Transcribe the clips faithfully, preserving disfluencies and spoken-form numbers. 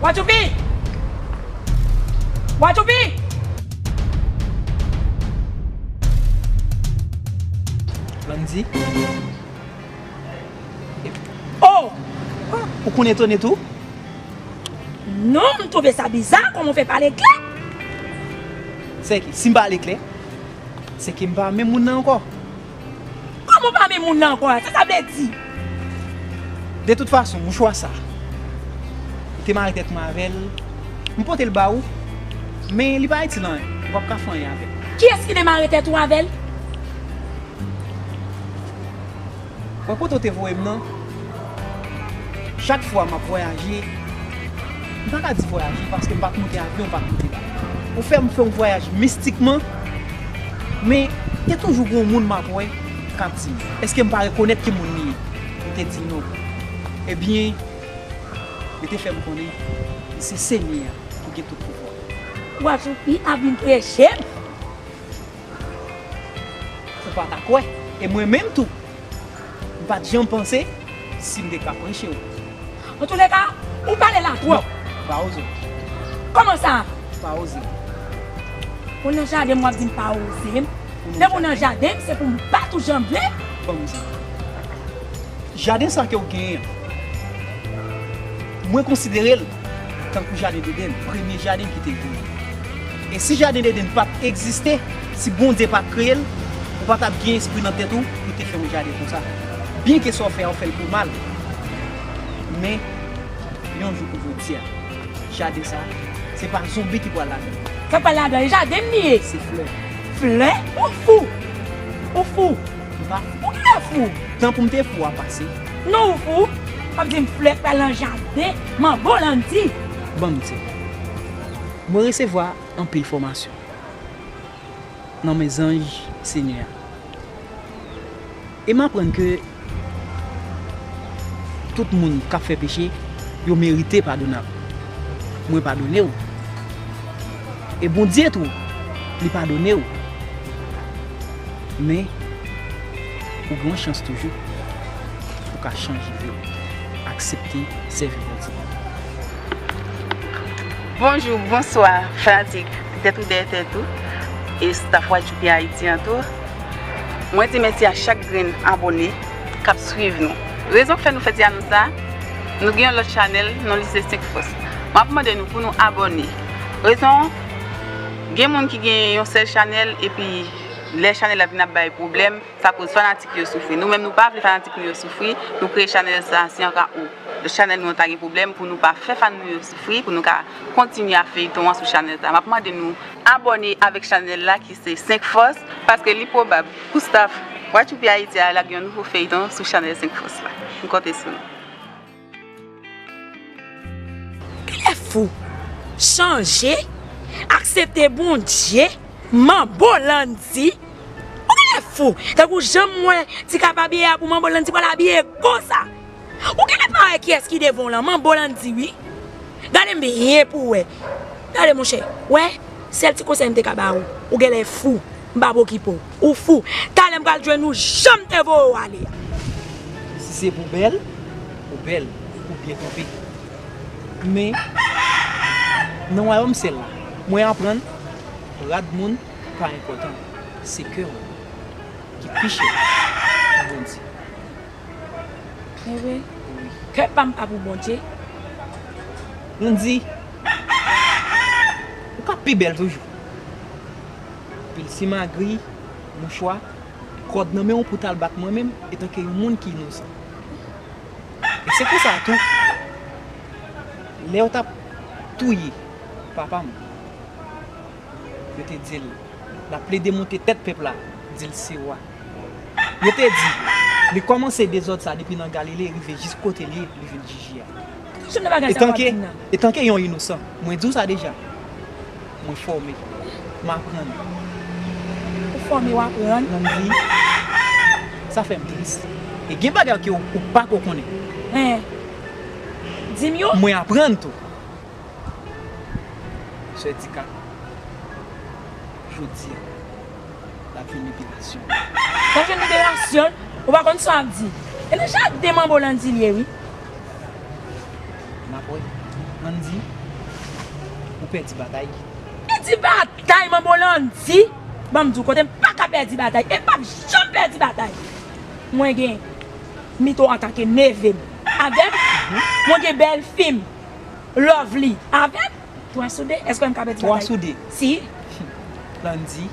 Watchoupi! Watchoupi! Landy? Oh! Ou konn etone tou? Non, m twouve sa biza, kòman w fè pale klè? Sèki, si m pale klè, sèki m pa menm moun nan ankò. Kòman w pa menm moun nan ankò a? Sa sa vle di? De tout fason, mouchwa sa, ou te mare tèt mwen avè l, m pote l ba ou, men li pa itil anyen, ou p ap ka fè anyen avè l. Kiyès ki te mare tèt ou avè l? Wè kote w te voye m nan? Chak fwa m ap vwayaje, m pa ka di vwayaje paske m pa t monte avyon, m pa t monte bato. Ou fè m fè yon vwayaj mistikman, men te toujou gen yon moun m ap wè k ap di m, èske m pa rekonèt ki moun li ye? M te di non. Ebyen, li te fè m konnen li se Senyè a ki gen tout pouvwa. Watchoupi ap vin preche m. Ou pa ta kwè. E mwen menm tou, m pa t janm panse si m te ka preche w. Antouleka, ou pale la twòp. Non, pa oze. Kòman sa? Pa oze. Ou nan jaden m, w ap di m pa oze m. Depi w nan jaden m, se pou m bat ou jan m vle. Ban m di. Jaden sa ke w genyen an, mwen konsidere l tankou jaden Edenn, premye jaden ki te genyen. E si jaden Edenn pa t egziste, si Bondye pa t kreye l, ou pa t ap gen espri nan tèt ou pou te fè yon jaden konsa. Byenke sa w fè a, w fè l pou mal. Men, yon jou kou jodi a, jaden sa, se pa zonbi ki pral ladan l. Sa pral ladan, e jaden m li ye. Se flè. Flè? Ou fou! Ou fou! M pa fou. Ou genlè fou! Tan pou m te fou a pase. Non, ou fou! W ap di m flè k pral nan jaden Manbo Landy! Ban m di. Mwen resevwa anpil fòmasyon nan men zanj Senyè a. E m aprann ke tout moun k ap fè peche, yo merite padonab. Mwen padone w. E Bondye tou, li padone w. Men, ou gen yon chans toujou pou w ka chanje vi w. Aksepte sèvi Bondye. Bonjou, bonswa, fanatik Tèt ou dèyè tèt ou e staff Watchoupi Haïti an tou. Mwen di mèsi a chak grenn abòne k ap swiv nou. Rezon k fè nou fè ti anons sa, nou gen yon lòt chanèl, non li se Senk Fòs. M ap mande nou pou nou abòne. Rezon, gen moun ki gen yon sèl chanèl epi lè chanèl la vin ap bay pwoblèm, sa koz fanatik yo soufri. Nou menm nou pa vle fanatik nou yo soufri, nou kreye chanèl sa, se an ka ou lòt chanèl nou an ta gen pwoblèm pou nou pa fè fan nou yo soufri, pou nou ka kontinye ap feyton an sou chanèl sa. M ap mande nou abòne avèk chanèl la ki se Senk Fòs, paske li pwobab pou staff Watchoupi Haïti a lage yon nouvo feyton sou chanèl Senk Fòs la. M konte sou nou. Genlè fou, chanje, aksepte Bondye, Manbo Landy. Ou genlè fou, tankou jan m wè Tika pa abiye a pou Manbo Landy pral abiye konsa. Ou genlè pa wè kiyès ki devan w lan, Manbo Landy wi. Gade m byen pou w wè. Gade monchè, wè, sèl ti konsèy m te ka ba ou, ou genlè fou, m p ap okipe w. Ou fou. Talè m pral jwenn ou jan m te voye w ale a. Si se pou bèl, ou bèl, ou byen kanpe. Men, nan wayòm syèl la, mwen aprann rad moun pa enpòtan. Se kè w ki pi chè pou Bondye. Enben, kè pa m pa pou Bondye. Landy, ou ka pi bèl toujou. Pil simagri, mouchwa, kòd nan men w pou t al bat mwen menm, etanke yon moun ki inosan. E se konsa tou, lè yo t ap touye papa m, yo te di l, l ap plede monte tèt pèp la, di l se wa. Yo te di, li kòmanse dezòd sa depi nan Galile, rive jis kote l ye, li vin jije a. Etanke, etanke yon inosan, mwen di w sa deja. Mwen fòme. M aprann. Ou fòme, w aprann. Landy, sa fè m tris. E gen bagay ke ou, ou pa ko konnen. Hen. Di m yo. Mwen aprann tou. Sè Tika, jodi a, l ap jwenn liberasyon. L ap jwenn liberasyon? Ou pa konn sa w ap di. E nan jaden Manbo Landy li ye wi. N ap wè. Landy, Pèdi batay. Pèdi batay, manbo Landy. Ban m di w, kote m pa ka pèdi batay. E m p ap janm pèdi batay. Mwen gen Mito antanke neve m avè m. Mwen gen bèlfi m, Lovely, avè m. Twa sou de, èske m ka pèdi batay? Twa sou de. Si. Landy.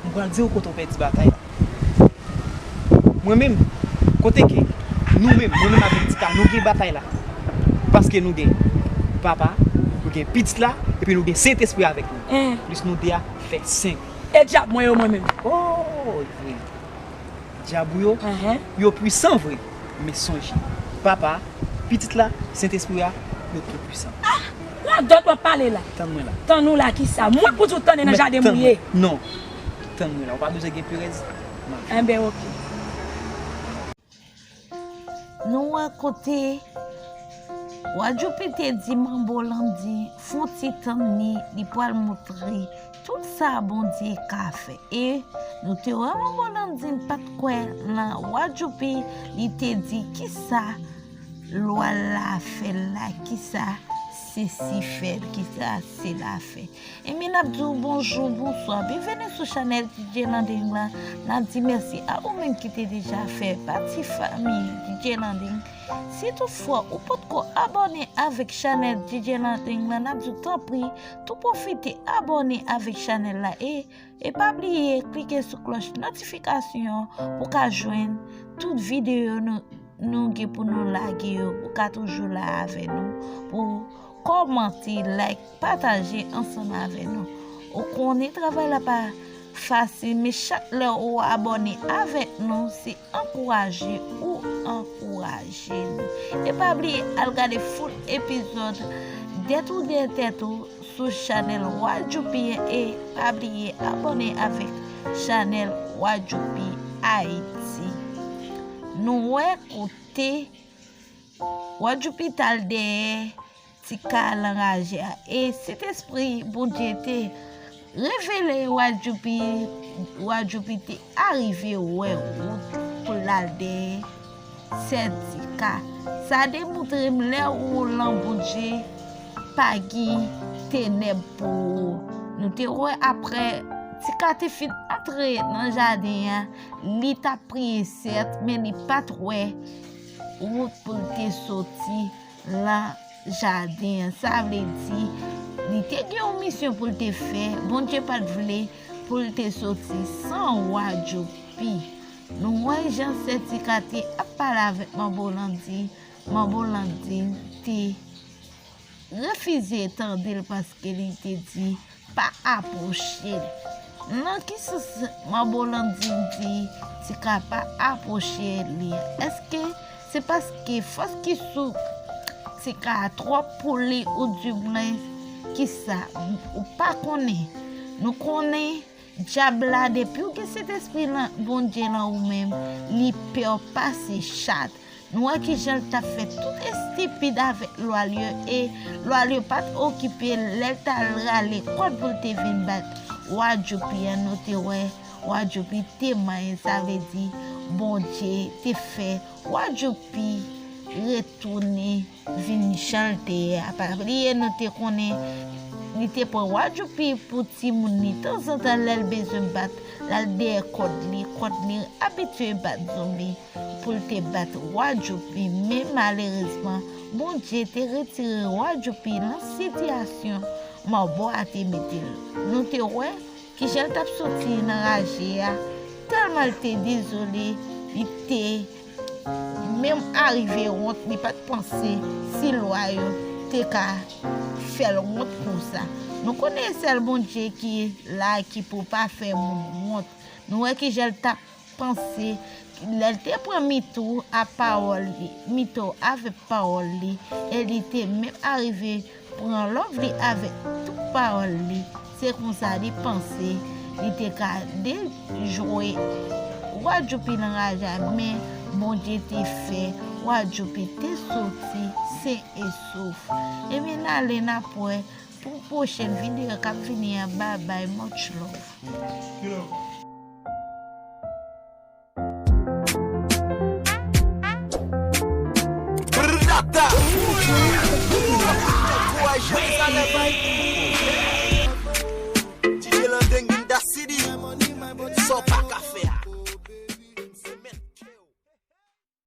M pral di w kote w pèdi batay la. Mwen menm, kote ke nou menm, mwen menm avèk Tika, nou gen batay la. Paske nou gen papa, nou gen pitit la, epi nou gen Sentespri avèk nou. Plis nou de a fè senk. E dyab mwen yo mwen menm? Oh, vre. Dyab ou yo, yo pwisan vre. Men sonje, papa, pitit la, Sentespri a, yo tou pwisan. Ah! Radòt w ap pale la. Tann mwen la. Tann ou la kisa? Mwen pou di w tann nan jaden m ou ye. Non. Tann mwen la. Ou pa bezwen gen perèz. Enben, oke. Nou wè kote Wadjoupi te di Manbo Landy fè yon ti tann li, li pral montre tout sa Bondye ka fè. E nou te wè Manbo Landy pa t kwè nan Wadjoupi, li te di kisa lwa la fè la, kisa sesi fè, kisa sela fè. Ebyen, n ap di w bonjou, bonswa, byenveni sou chanèl D J Landing la. N ap di mèsi a ou menm ki te deja fè pati fanmi D J Landing. Si toutfwa ou potko abòne avèk chanèl D J Landing la, n ap di w tanpri, tou pwofite abòne avèk chanèl la e, e pa bliye klike sou klòch notifikasyon pou w ka jwenn tout videyo nou, nou gen pou nou lage yo, pou w ka toujou la avè nou, pou w kòmante, like, pataje ansanm avè nou. Ou konnen travay la pa fasil, men chak lè ou abòne avèk nou, se ankouraje ou ankouraje nou. E pa bliye al gade full epizòd Dèt ou Dèyè Tèt ou sou chanèl Wadjoupi an e pa bliye abòne avèk chanèl Wadjoupi Ayiti. Nou wè kote Wadjoupi t al dèyè Tika lan raje a. E Sentespri Bondye te revele Wadjoupi, Wadjoupi te arive wè wout pou l al dèyè sè Tika. Sa demontre m lè ou lan Bondye pa gen tenèb pou ou. Nou te wè apre Tika te fin antre nan jaden an, li t ap priye sèt, men li pa t wè wout pou l te soti lan jaden an. Sa vle di, li te gen yon misyon pou l te fè. Bondye pa t vle pou l te soti san Wadjoupi. Nou wè jan sè Tika te ap pale avèk Manbo Landy. Manbo Landy te refize tande l paske li te di pa apwoche l. Nan ki sans Manbo Landy di Tika pa apwoche li? Èske se paske fòs ki sou Tika a twòp pou li oudimwen kisa? Ou pa konnen. Nou konnen dyab la, depi w gen Sentespri lan, Bondye lan ou menm, li pè w pase chat. Nou wè kijan l t ap fè tout estipid avèk lwa l yo, e lwa l yo pa t okipe l lè l t al rale kòd pou l te vin bat Wadjoupi an. Nou te wè Wadjoupi te manyen, sa vle di Bondye te fè Wadjoupi retounen vin jan l te ye a. Pa bliye, nou te konnen li te pran Wadjoupi pou timoun li. Tanzantan, lè l bezwen bat, l al dèyè kòd li, kòd li abitye bat zonbi pou l te bat Wadjoupi. Men malerezman, Bondye te retire Wadjoupi nan sitiyasyon manbo a te mete l. Nou te wè kijan l t ap soti nan raje a. Tèlman l te dezole, li te menm arive wont, li pa t panse si lwa yo te ka fè l wont konsa. Nou konnen sèl Bondye ki la ki pou pa fè moun wont. Nou wè kijan l t ap panse lè l te pran Mito a pawòl li, Mito avèk pawòl li, e li te menm arive pran Lovely avèk tout pawòl li. Se konsa li panse li te ka dejwe Wadjoupi nan raje a, men Bondye te fè Wadjoupi te soti sen e sof. Ebyen, n ale, n ap wè pou pwochèn videyo k ap vini an. Babay, much love. Fight